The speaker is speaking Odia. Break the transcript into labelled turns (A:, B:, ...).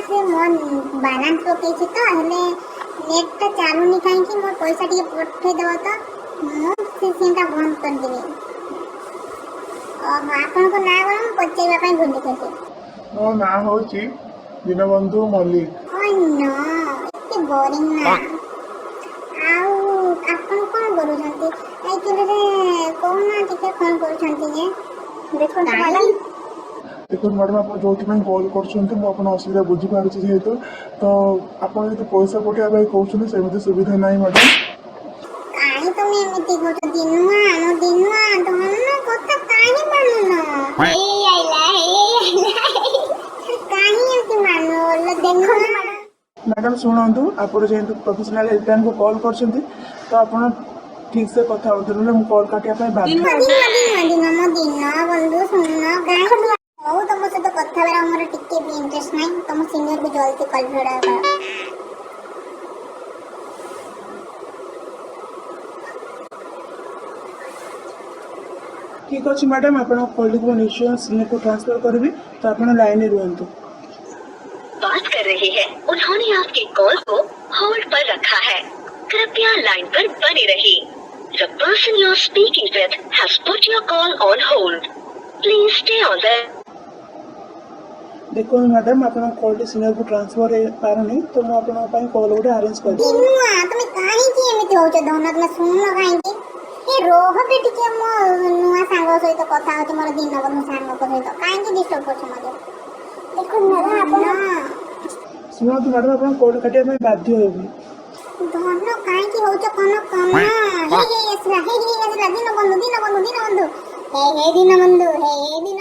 A: ସେ ମୋ ବାଲାନ୍ସ ପକେଇଛି ତ, ହେଲେ ନେଟ୍ଟା ଚାଲୁନି କାହିଁକି? ମୋ ପଇସା ଟିକେ ପଠେଇଦେବ ତ, ମୁଁ ସେ ସିମ୍ଟା ବନ୍ଦ କରିଦେବି। ଓହୋ, ଆପଣଙ୍କ ନାଁ କ'ଣ? ମୁଁ ପଚାରିବା ପାଇଁ ଭୁଲି ଗଲି।
B: ମୋ ନାଁ ହେଉଛି ଦୀନବନ୍ଧୁ ମଲ୍ଲିକ।
A: ଓ ନୋ, ଏତେ ବୋରିଂ ନା। ଆଉ ଆପଣ କ'ଣ କରୁଛନ୍ତି ଆକ୍ଚୁଆଲିରେ? କହୁନ ଟିକେ, କ'ଣ କରୁଛନ୍ତି ଯେ?
C: ଦେଖନ୍ତୁ ମ୍ୟାଡ଼ାମ୍।
B: ଦେଖନ୍ତୁ ମ୍ୟାଡ଼ାମ୍, ଆପଣ ଯେଉଁଥିପାଇଁ କଲ୍ କରୁଛନ୍ତି, ମୁଁ ଆପଣଙ୍କ ଅସୁବିଧା ବୁଝିପାରୁଛି ଯେହେତୁ, ତ ଆପଣ ଯଦି ପଇସା ପଠାଇବା ପାଇଁ କହୁଛନ୍ତି, ସେମିତି ସୁବିଧା ନାହିଁ ମ୍ୟାଡ଼ାମ୍।
A: କାହିଁ ତମେ ଏମିତି କହୁଛ ଦିନୁଆ? ମୋ ଦିନୁଆ ଧନ କଥା କାହିଁ ମାନୁନ?
C: ହେଇ ଆଇଲା, ହେଇ ଆଇଲା।
A: କାହିଁ ଏମିତି ମାନୁ ଲୋ ଦିନୁଆ?
B: ମ୍ୟାଡ଼ାମ୍ ଶୁଣନ୍ତୁ, ଆପଣ ଯେହେତୁ ପ୍ରଫେସନାଲ୍ ହେଲ୍ପଲାଇନ୍କୁ କଲ୍ କରିଛନ୍ତି, ତ ଆପଣ ଠିକ୍ସେ କଥା ହୁଅନ୍ତୁ, ନହେଲେ ମୁଁ କଲ୍ କାଟିବା ପାଇଁ ବାଧ୍ୟ।
A: ଦିନ ଦିନ ଦିନ ଦିନ, ମୋ ଦିନ ବନ୍ଧୁ, ଶୁଣୁନ କାହିଁକି? ହଉ, ତମ ସହିତ କଥା ହେବାର ମୋର ଟିକେ ବି ଇଣ୍ଟରେଷ୍ଟ ନାହିଁ। ତମ ସିନିୟରକୁ ଜଲ୍ଦି କଲ୍ କର।
B: ଠିକ୍ ଅଛି ମ୍ୟାଡ଼ାମ୍, ଆପଣଙ୍କ କଲ୍ଟିକୁ ମୁଁ ନିଶ୍ଚୟ ସିନିୟରକୁ ଟ୍ରାନ୍ସଫର୍ କରିବି, ତ ଆପଣ ଲାଇନ୍ରେ ରୁହନ୍ତୁ।
D: बात कर रहे हैं, उन्होंने आपके कॉल को होल्ड पर रखा है। कृपया लाइन पर बने रहिए। The person you are speaking with has put your call on hold. Please stay on the
B: ଦେଖନ୍ତୁ ମ୍ୟାଡ଼ାମ୍, ଆପଣଙ୍କ କଲ୍ଟି ସିନିୟରକୁ ଟ୍ରାନ୍ସଫର୍ ହେଇପାରୁନି, ତ ମୁଁ ଆପଣଙ୍କ ପାଇଁ କଲ୍ ଗୋଟେ ଆରେଞ୍ଜ କରିବି।
A: ଦିନୁଆ, ତମେ କାହିଁକି ଏମିତି ହଉଛ? ଧନ, ତମେ ଶୁଣୁନ କାହିଁକି? ଏ ରହ ବି ଟିକେ, ମୋ ନୂଆ ସାଙ୍ଗ ସହିତ କଥା ହଉଛି, ମୋର ଦୀନବନ୍ଧୁ ସାଙ୍ଗଙ୍କ ସହିତ। କାହିଁକି ଡିଷ୍ଟର୍ବ କରୁଛ ମତେ?
C: ଦେଖନ୍ତୁ ମ୍ୟାଡ଼ାମ୍, ଆପଣ
A: ଧନ।
B: ଶୁଣନ୍ତୁ ମ୍ୟାଡ଼ାମ୍, ଆପଣ କଲ୍ କାଟିବା ପାଇଁ ବାଧ୍ୟ ହେବି।
A: ଧନ, କାହିଁକି ହଉଛ କନ କନ? ହେଇ ହେଇ ଆସିଲା, ହେଇ ହେଇ ଆସିଲା ଦୀନବନ୍ଧୁ, ଦୀନବନ୍ଧୁ, ଦୀନବନ୍ଧୁ, ହେଇ ହେଇ ଦୀନବନ୍ଧୁ, ହେଇ ହେଇ ଦୀନ